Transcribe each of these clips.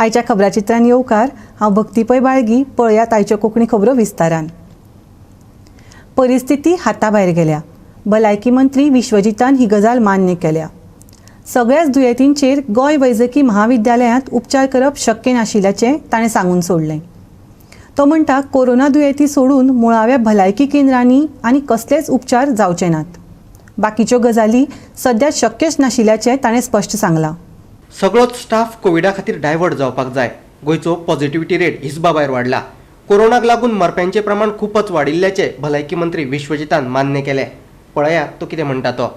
आयच्या खबराचित्रान येवकार. हांव भक्ती पै बाळगी. पळयात आयच्यो कोंकणी खबरो विस्तारान. परिस्थिती हाता भायर गेल्या. भलायकी मंत्री विश्वजितान ही गजाल मान्य केल्या. सगळ्याच दुयेंतींचेर गोंय वैजकी महाविद्यालयांत उपचार करप शक्य नाशिल्ल्याचें ताणें सांगून सोडलें. तो म्हणटा, कोरोना दुयेंती सोडून मुळाव्या भलायकी केंद्रांनी आनी कसलेच उपचार जावचे नात. बाकीच्यो गजाली सद्या शक्यच नाशिल्ल्याचें ताणें स्पश्ट सांगलां. सगळोच स्टाफ कोविडा खातीर डायवर्ट जावपाक जाय. गोंयचो पॉझिटिव्हिटी रेट हिसबा भायर वाडला. कोरोनाक लागून मरप्यांचें प्रमाण खूपच वाडिल्ल्याचें भलायकी मंत्री विश्वजितान मान्य केलें. पळया तो कितें म्हणटा तो.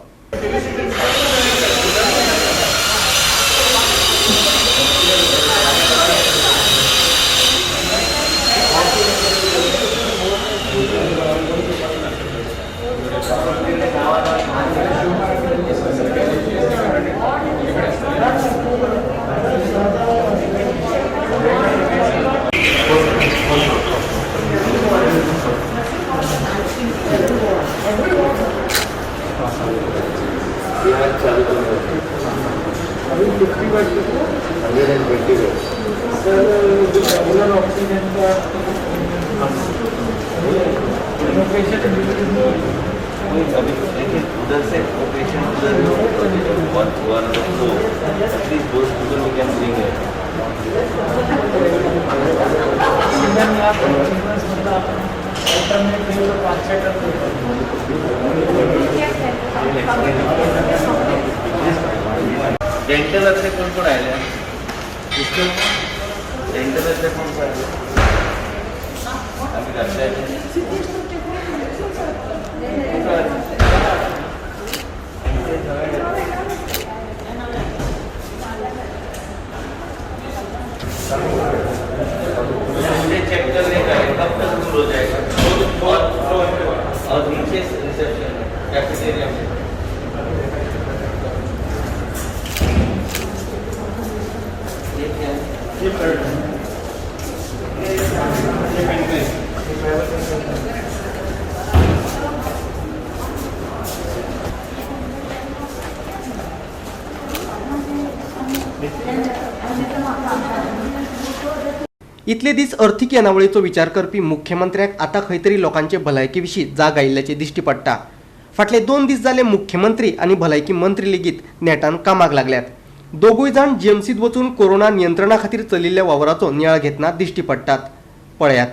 उधर से ऑपरेशन उधर one one two at least those people we can bring it. डेंटलातले कोण कोण आयले? डेंटलातले कोण कोण आयले? आमी घातले. मुझे चेक करने का है कब तक दूर हो जाएगा. और नीचे रिसेप्शन है, कैफेटेरिया में. ये क्या है? इतले दीस अर्थीक येणावळीचो विचार करपी मुख्यमंत्र्याक आतां खंय तरी लोकांचे भलायके विशीं जाग आयिल्ल्याचें दिश्टी पडटा. फाटले 2 दीस जाले मुख्यमंत्री आनी भलायकी मंत्री लेगीत नेटान कामाक लागल्यात. दोगूय जाण जीएमसींत वचून कोरोना नियंत्रणा खातीर चलिल्ल्या वावराचो नियाळ घेतना दिश्टी पडटात. पळयात.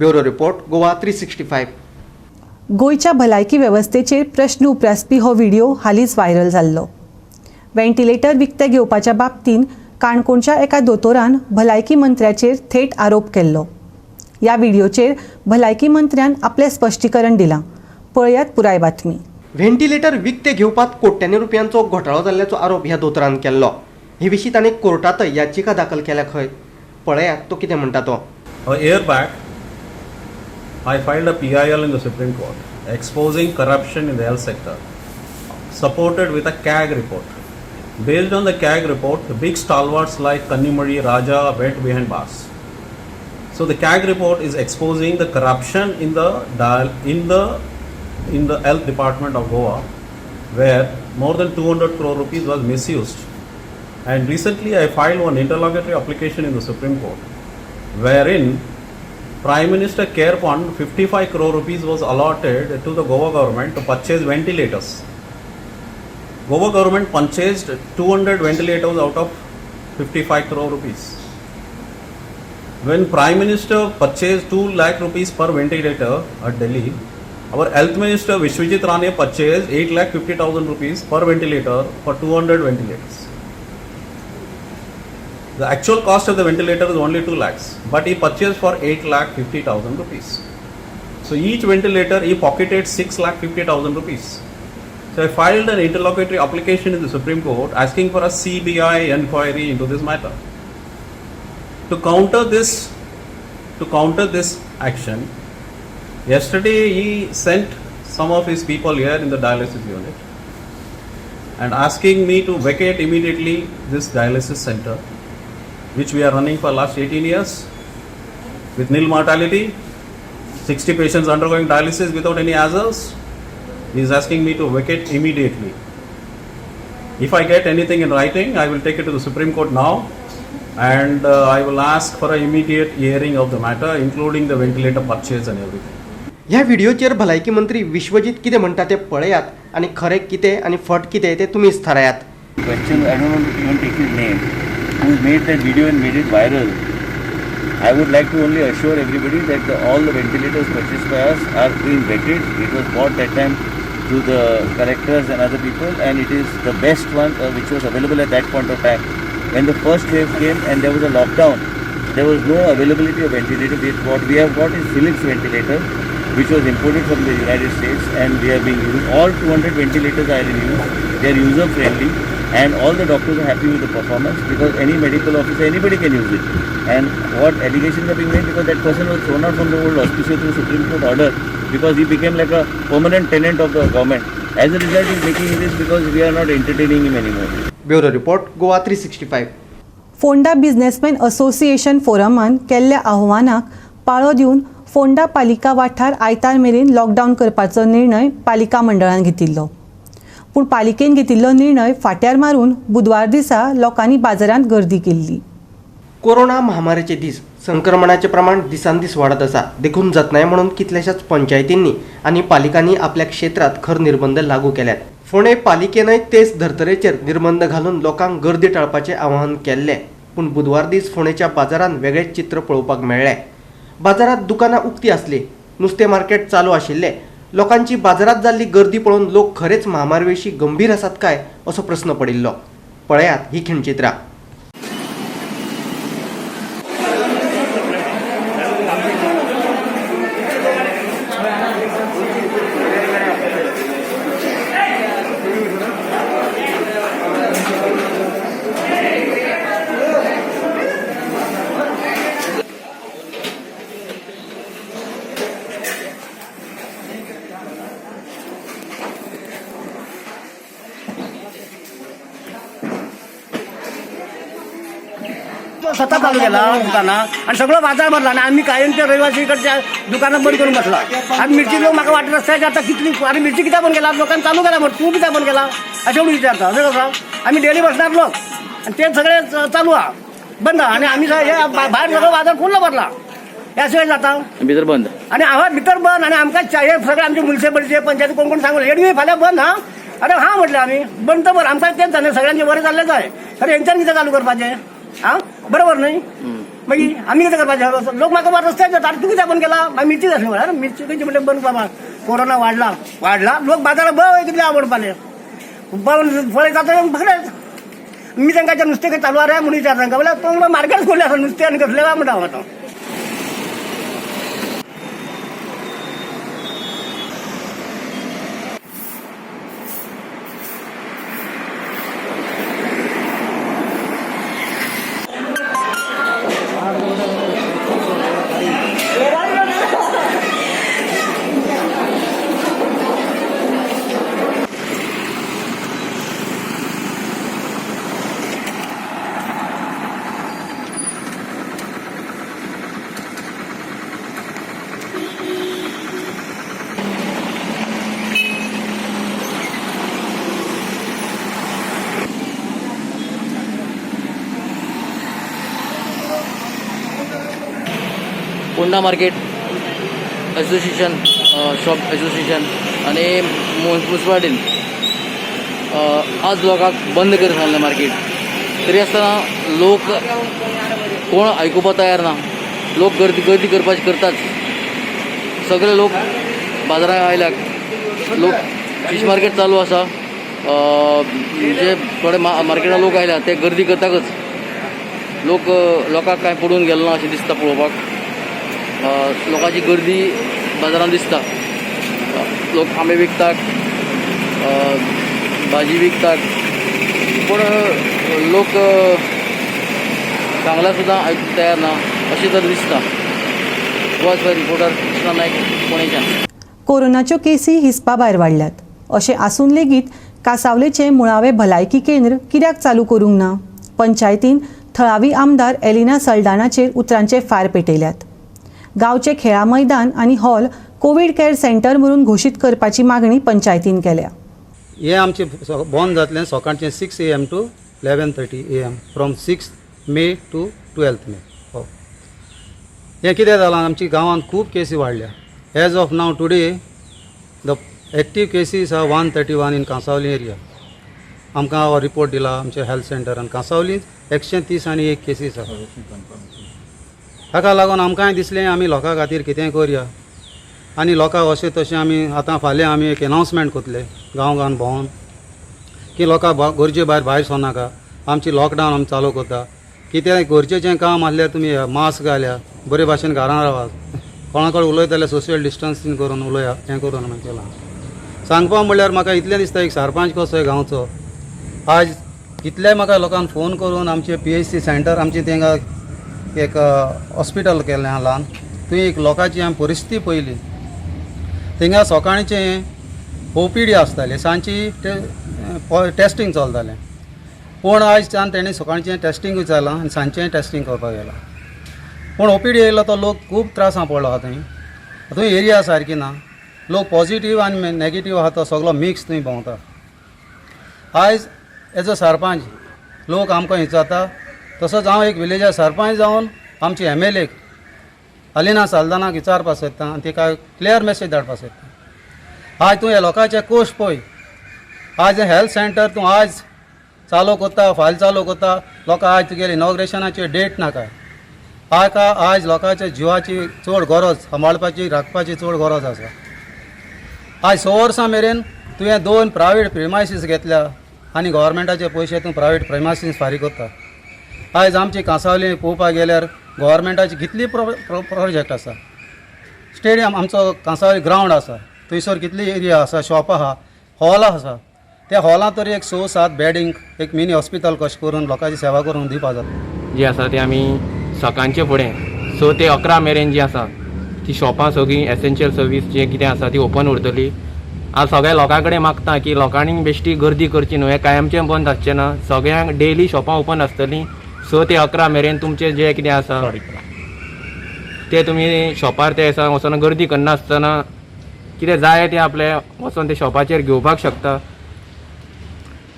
Bureau report, Goa 365. गोंयच्या भलायकी वेवस्थेचेर प्रश्न उप्रासपी हो व्हिडिओ हालींच व्हायरल जाल्लो. व्हेंटिलेटर विकते घेवपाच्या बाबतींत काणकोणच्या एका दोतोरान भलायकी मंत्र्याचेर थेट आरोप केल्लो. ह्या व्हिडिओचेर भलायकी मंत्र्यान आपलें स्पश्टीकरण दिलां. पळयात पुराय बातमी. व्हेंटिलेटर विकते घेवपात कोट्यांनी रुपयांचो घोटाळो जाल्ल्याचो आरोप ह्या दोतोरान केल्लो. हे विशीं ताणें कोर्टांतय याचिका दाखल केल्या खंय. पळयात तो कितें म्हणटा तो. A year back, I filed a PIL in the Supreme Court exposing corruption in the health sector, supported with a CAG report. Based on the CAG report, big stalwarts like Kannimari, Raja went behind bars. So the CAG report is exposing the corruption in the health department of Goa, where more than 200 crore rupees was misused. And recently I filed one interlocutory application in the Supreme Court, wherein Prime Minister Care Fund 55 crore rupees was allotted to the Goa government to purchase ventilators. Goa government purchased 200 ventilators out of 55 crore rupees. When Prime Minister purchased 2 lakh rupees per ventilator at Delhi, our Health Minister Vishwajit Rane purchased 8,50,000 rupees per ventilator for 200 ventilators. The actual cost of the ventilator is only 2 lakhs, but he purchased for 8,50,000 rupees. So each ventilator he pocketed 6,50,000 rupees. So I filed an interlocutory application in the Supreme Court asking for a CBI inquiry into this matter. To counter this to counter this action, yesterday he sent some of his people here in the dialysis unit and asking me to vacate immediately this dialysis center, which we are running for last 18 years with nil mortality, 60 patients undergoing dialysis without any hassles. He is asking me to vacate immediately. If I get anything in writing, I will take it to the Supreme Court now, and I will ask for an immediate hearing of the matter, including the ventilator purchase and everything. ह्या व्हिडिओचेर भलायकी मंत्री विश्वजीत कितें म्हणटा तें पळयात आनी खरें कितें आनी फट कितें तें तुमीच थारायात. Question, I don't want to even take his name, who made that video and made it viral. I would like to only assure everybody that all the ventilators purchased by us are being vetted. It was bought that time through the collectors and other people, and it is the best one which was available at that point of time. When the first wave came and there was a lockdown, there was no availability of ventilator. What we have got is Philips ventilator, which was imported from the United States, and we are being used. All 200 ventilators are in use. They are user friendly, and all the doctors are happy with the performance, because any medical officer, anybody can use it. And what allegations are being made, because that person was thrown out from the old hospital through Supreme Court order, because he became like a permanent tenant of the government. As a result, he is making this because we are not entertaining him anymore. Bureau report, Goa 365. Ponda businessman association फोरमान केल्ल्या आव्हानाक पाळो दिवन फोंडा पालिका वाठार आयतार मेरेन lockdown करपाचो निर्णय पालिका मंडळान घेतिल्लो. पूण पालिकेन घेतिल्लो निर्णय फाट्यार मारून बुधवार दिसा लोकांनी बाजारांत गर्दी केल्ली. कोरोना महामारीचे दीस, संक्रमणाचे प्रमाण दिसान दीस वाडत आसा. देखून जतनाय म्हणून कितल्याशाच पंचायतींनी आनी पालिकांनी आपल्या क्षेत्रांत खर निर्बंध लागू केल्यात. फोंडें पालिकेनय तेच धर्तरेचेर निर्बंध घालून लोकांक गर्दी टाळपाचें आवाहन केल्लें. पूण बुधवार दीस फोंडेच्या बाजारांत वेगळेंच चित्र पळोवपाक मेळ्ळें. बाजारांत दुकानां उक्ती आसली, नुस्तें मार्केट चालू आशिल्लें. लोकांची बाजारांत जाल्ली गर्दी पळोवन लोक खरेंच महामारी विशीं गंभीर आसात काय असो प्रस्न पडिल्लो. पळयात ही खिणचित्रां. स्वतः चालू केला दुकाना आणि सगळं बाजार भरला आणि आम्ही कायमच्या रहिवासी इकडच्या दुकानात बंद करून बसला. आणि मिरची लोक म्हाका वाटत रस्त्याची आता कितली आणि मिरची कित्याक बंद केला, लोकांनी चालू केला म्हण तूं कित्याक बंद केला अशें म्हणून विचारता. अशें कसं आमी डेली बसणार लोक आणि ते सगळे चालू आहा बंद आहा. आणि आमी भायर सगळो बाजार फुल्ल भरला, हे अशें जाता भितर बंद आणि हांगा भितर बंद. आणि आमकां हे सगळे आमचे मुन्सिपालिटीचे पंचायती कोण कोण सांगून हेडवी फाल्यां बंद हा, अरे हा म्हटलें आमी बंद तर बरं, आमकां तेच जालें सगळ्यांचें बरें जाल्लें जाय, खरें हेंच्यान कितें चालू करपाचें हा बरोबर न्हय. मागीर आमी कितें करपाचें, लोक म्हाका रस्त्यार जाता, तूं कित्याक बंद केला, मागीर मिरची आसली म्हळ्यार मिरची खंयची म्हणल्यार बंद बाबा, कोरोना वाडला वाडला लोक बाजारात बय कितले आवडपाले पळयता तर बरें. मी तांकां नुस्तें खंय चालू आहा म्हणून विचार तांकां, म्हणल्यार तो मार्केट खोल्लें आसा नुस्तें आनी कसलें काय म्हणटा हांव आतां. Ponda market association, shop association आनी मुन्सिपालिटीन आज लोकांक बंद कर सांगलें मार्केट. तरी आसतना लोक कोण आयकुपाक तयार ना. लोक गर्दी गर्दी करपाची करताच. सगळे लोक बाजारांत आयल्यात, लोक फीश मार्केट चालू आसा. जे थोडे मार्केटात लोक आयल्या ते गर्दी करताकच लोक लोकांक कांय पडून गेलो ना अशें दिसता पळोवपाक. लोकांची गर्दी बाजारांत दिसता. लोक आंबे विकतात, भाजी विकतात, पूण लोक सांगल्यार सुद्दां आयकूंक तयार ना अशें तर दिसता. गोवा रिपोर्टर कृष्णा नायक, फोंडेच्यान. कोरोनाच्यो केसी हिसपा भायर वाडल्यात. अशें आसून लेगीत कांसावलेचें मुळावें भलायकी केंद्र कित्याक चालू करूंक ना? पंचायतीन थळावी आमदार एलिना सल्डानाचेर उतरांचे फार पेटयल्यात. गांवचें खेळां मैदान आनी हॉल कोवीड केअर सेंटर म्हणून घोशीत करपाची मागणी पंचायतीन केल्या. हें आमचें बंद जातलें सकाळचें 6 a.m. to 11:30 a.m. from 6 May to 12th May. हो, हें कितें जालां, आमच्या गांवांत खूब केसी वाडल्या. As of now, today the active cases are 131 in Cansaulim area. आमकां हो रिपोर्ट दिला आमच्या हेल्थ सेंटरान. कांसावलींत 131 केसीस आसा. ताका लागून आमकांय दिसलें आमी लोकां खातीर कितेंय करया आनी लोकांक अशें तशें आमी आतां फाल्यां आमी एक एनावन्समेंट करतले गांव गांवान भोंवन की लोकांक गरजे भायर भायर सरनाका. आमची लॉकडावन आमी चालू करता. कितें गरजेचें काम आसल्यार तुमी मास्क घाल्या, बरे भाशेन घरान रावात, कोणा कडेन उलयता जाल्यार सोशल डिस्टन्सींग करून उलया. हें करून आमी केलां. सांगपा म्हणल्यार म्हाका इतलें दिसता, एक सरपंच कसो गांवचो, आज कितले म्हाका लोकांक फोन करून आमचे पीएचसी सेंटर, आमचे तेंगा एक हॉस्पिटल केल्लें आहा ल्हान, थंय एक लोकांची आमी परिस्थिती पळयली. थिंगा सकाळचें ओपीडी आसताली, सांजची टेस्टींग चलतालें. पूण आयजच्यान तेणी सकाळचें टेस्टिंगूय जालां आनी सांजचेंय टेस्टींग करपाक गेलां. पूण ओपीडी येयलो तो लोक खूब त्रासां पडलो आहा थंय. थंय एरिया सारकी ना. लोक पॉझिटीव आनी नॅगेटीव आहा तो सगलो मिक्स थंय भोंवता. आयज एज अ सरपंच लोक आमकां विचारता, तसोच हांव एक विलेजा सरपंच जावन आमची एमएलए अलिना साल्दानाक विचारपाक सोदता आनी तिका क्लियर मेसेज धाडपाक सोदता. आज तूं ह्या लोकांचे कोश पळय. आज हेल्थ सेंटर तूं आज चालू करता, फाल्यां चालू करता, लोकां आज तुगेले इनॉग्रेशनाची डेट नाका. आज लोकांच्या जिवाची चड गरज, सांबाळपाची राखपाची चड गरज आसा. आज 6 वर्सां मेरेन तुवें दोन प्रायवेट प्रिमायसीस घेतल्या आनी गव्हर्मेंटाचे पयशे तूं प्रायवेट प्रिमायसीस फारीक करता. आयज आमची कांसावली पळोवपाक गेल्यार गव्हर्मेंटाची कितली प्रोजेक्ट आसा. स्टेडियम, आमचो कांसावली ग्रावंड आसा, थंयसर कितली एरिया आसा, शॉपां आहा, हॉल आसा. त्या हॉलांत तरी एक स सात बेडींग, एक मिनी हॉस्पिटल कशें करून लोकांची सेवा करून दिवपा जाता. जी आसा ती आमी सकाळचे फुडें 6 ते 11 मेरेन जी आसा ती शॉपां सगळीं एसेन्शियल सर्वीस जे कितें आसा ती ओपन उरतली. हांव सगळ्या लोकां कडेन मागता की लोकांनी बेश्टी गर्दी करची न्हू. हें कायमचें बंद आसचें ना. सगळ्यांक डेली शॉपां ओपन आसतलीं 6 ते 11 मेरेन. तुमचें जें कितें आसा ते तुमी शॉपार ते दिसा वचोन गर्दी करनासतना कितें जाय तें आपलें वचोन ते शॉपाचेर घेवपाक शकता.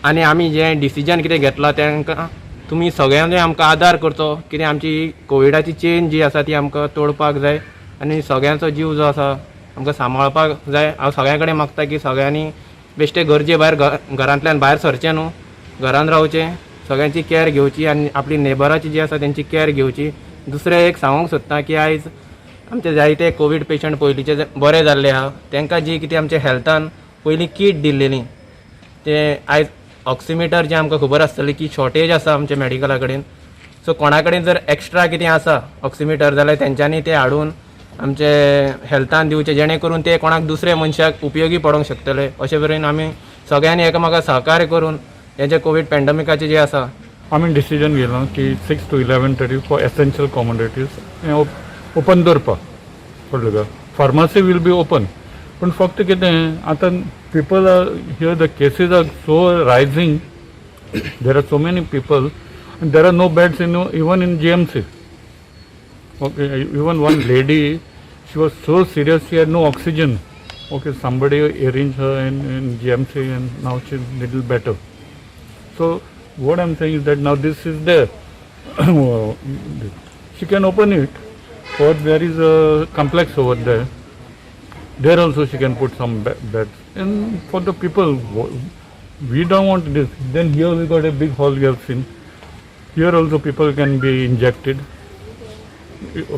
आनी आमी जें डिसिजन कितें घेतलां तांकां तुमी सगळ्यांनी आमकां आदार करचो. कितें आमची कोविडाची चेन जी आसा ती आमकां तोडपाक जाय आनी सगळ्यांचो जीव जो आसा आमकां सांबाळपाक जाय. हांव सगळ्यां कडेन मागता की सगळ्यांनी बेश्टे गरजे भायर घरांतल्यान भायर सरचें न्हू, घरान रावचें, सगळ्यांची कॅर घेवची आनी आपली नेबराची जी आसा तेंची कॅर घेवची. दुसरें एक सांगूंक सोदता की आयज आमचे जायते कोवीड पेशंट पयलींचे जे बरे जाल्ले आहा, तांकां जी कितें आमच्या हेल्थान पयलीं कीट दिल्लेली, ते आयज ऑक्सिमिटर जे आमकां खबर आसतली की शॉर्टेज आसा आमच्या मेडिकला कडेन. सो कोणा कडेन जर एक्स्ट्रा कितें आसा ऑक्सिमिटर जाल्यार तेंच्यांनी ते हाडून आमचे हेल्थान दिवचे, जेणे करून ते कोणाक दुसऱ्या मनशाक उपयोगी पडोंक शकतले. अशे तरेन आमी सगळ्यांनी एकामेकाक सहकार्य करून हे जे कोवीड पॅन्डमिकाचे जे आसा आमी डिसिजन घेयलां की 6 to 11:30 for essential commodities हें ओपन दवरपाक. कळ्ळें तुका? फार्मासी will be open, पूण फक्त कितें आतां people are here, the cases are so rising, there are so many people, there are no beds in even in GMC. Okay, even one lady, she was so serious, she had no oxygen. Okay, somebody arranged her in GMC and now she's little better. So what I'm saying is that now this is there. She can open it, or there is a complex over there. There also she can put some beds. And for the people, we don't want this. Then here we got a big hall, you have seen. Here also people can be injected.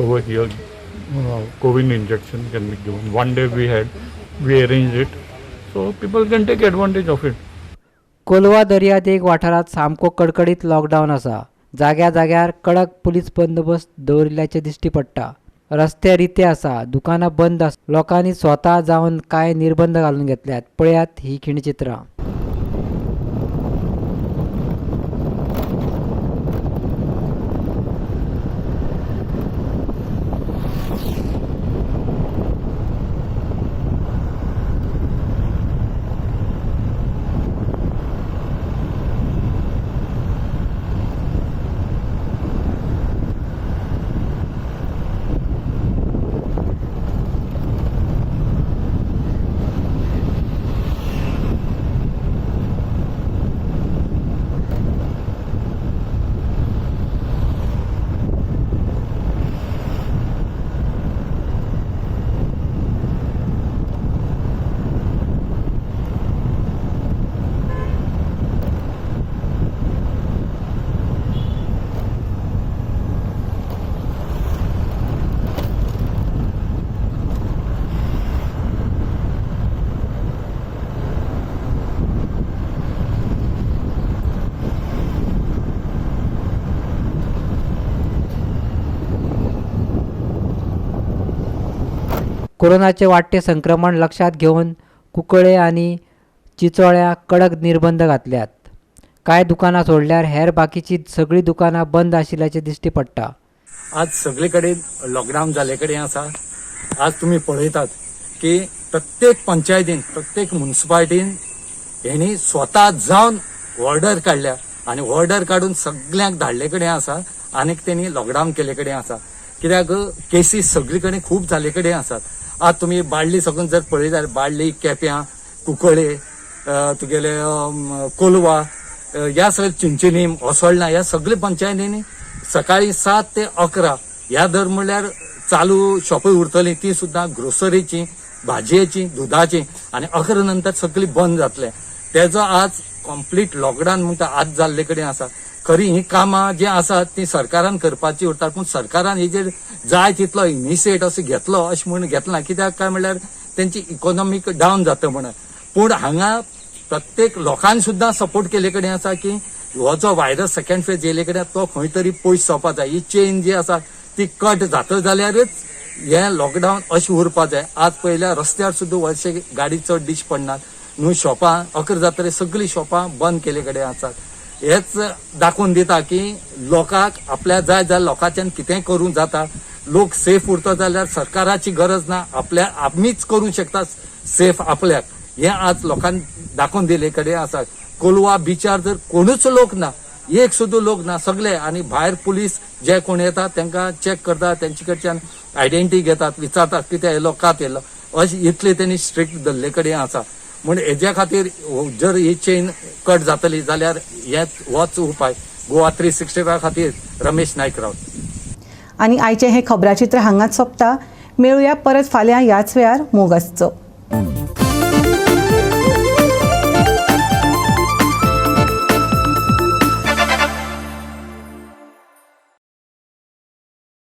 Over here, COVID injection can be given. One day we arranged it, so people can take advantage of it. Colva दर्यादेग वाठारात सामको कडकडीत lockdown आसा. जाग्या जाग्यार कडक police बंदोबस्त दवरिल्ल्याचे दिश्टी पडटा. रस्ते रिते आसा, दुकानां बंद आसा. लोकांनी स्वता जावन कांय निर्बंध घालून घेतल्यात. पळयात ही खिणचित्रां. कोरोनाचे वाडटे संक्रमण लक्षात घेवन कुंकळ्ळे आनी चिचोळ्या कडक निर्बंध घातल्यात. कांय दुकानां सोडल्यार हेर बाकीची सगळीं दुकानां बंद आशिल्ल्याचें दिश्टी पडटा. आज सगळे कडेन लॉकडावन जाल्ले कडेन आसा. आज तुमी पळयतात की प्रत्येक पंचायतीन, प्रत्येक मुन्सिपालिटीन हेणी स्वता जावन ऑर्डर काडल्या आनी ऑर्डर काडून सगल्यांक धाडले कडेन आसा आनीक तेणी लॉकडावन केले कडेन आसा. कित्याक केसीस सगळे कडेन खूब जाल्ले कडेन आसात. आज तुमी बाळ्ळी साकून जर पळयत जाल्यार बाळ्ळी, केप्यां, कुंकळे, तुगेले कोलवा, ह्या सगळे चिंचोलीम, असोळणा ह्या सगळे पंचायतींनी सकाळी 7 ते 11 ह्या दर म्हणल्यार चालू शॉपां उरतली, ती सुद्दां ग्रोसरीची, भाजयेची, दुदाची, आनी 11 नंतर सगळी बंद जातले. तेजो आज कंप्लीट लॉकडावन म्हणटा आज जाल्ले कडेन आसा. खरी ही कामां जी आसात ती सरकारान करपाची उरतात, पूण सरकारान हेजेर जाय तितलो इनिशिएट असो घेतलो अशें म्हूण घेतला. कित्याक काय म्हणल्यार तेंची इकॉनॉमीक डावन जाता म्हणून. पूण हांगा प्रत्येक लोकांनी सुद्दां सपोर्ट केल्ले कडेन आसा की हो जो व्हायरस सेकंड फेज येयले कडेन तो खंय तरी पयस जावपा जाय. ही चेन जी आसा ती कट जाता जाल्यारच हें लॉकडावन अशें उरपा जाय. आज पळयल्यार रस्त्यार सुद्दां व्हडशे गाडी चड दिश्टी पडनात न्हू. शॉपां 11 जातकीर सगळीं शॉपां बंद केले कडेन आसात. हेच दाखोवन दिता की लोकांक आपल्या जाय जाल्यार लोकांच्यान कितेंय करूंक जाता. लोक सेफ उरता जाल्यार सरकाराची गरज ना, आपल्या आमीच करूंक शकता सेफ आपल्याक. हें आज लोकांक दाखोवन दिल्ले कडेन आसा. कोलवा बिचार जर कोणूच लोक ना, एक सुद्दां लोक ना सगळे, आनी भायर पुलीस जे कोण येतात तांकां चॅक करतात, तेंचे कडच्यान आयडेंटिटी घेतात, विचारतात कितें येयलो कात येयलो, अशें इतले तेणी स्ट्रिक्ट धरले कडेन आसा. म्हूण हेज्या खातीर जर ही चेन कट जातली जाल्यार हेच होच उपाय. गोवा 365 खातीर रमेश नायक रावत. आनी आयचें हें खबराचित्र हांगाच सोंपता. मेळुया परत फाल्यां ह्याच वेळार. मोग आसचो.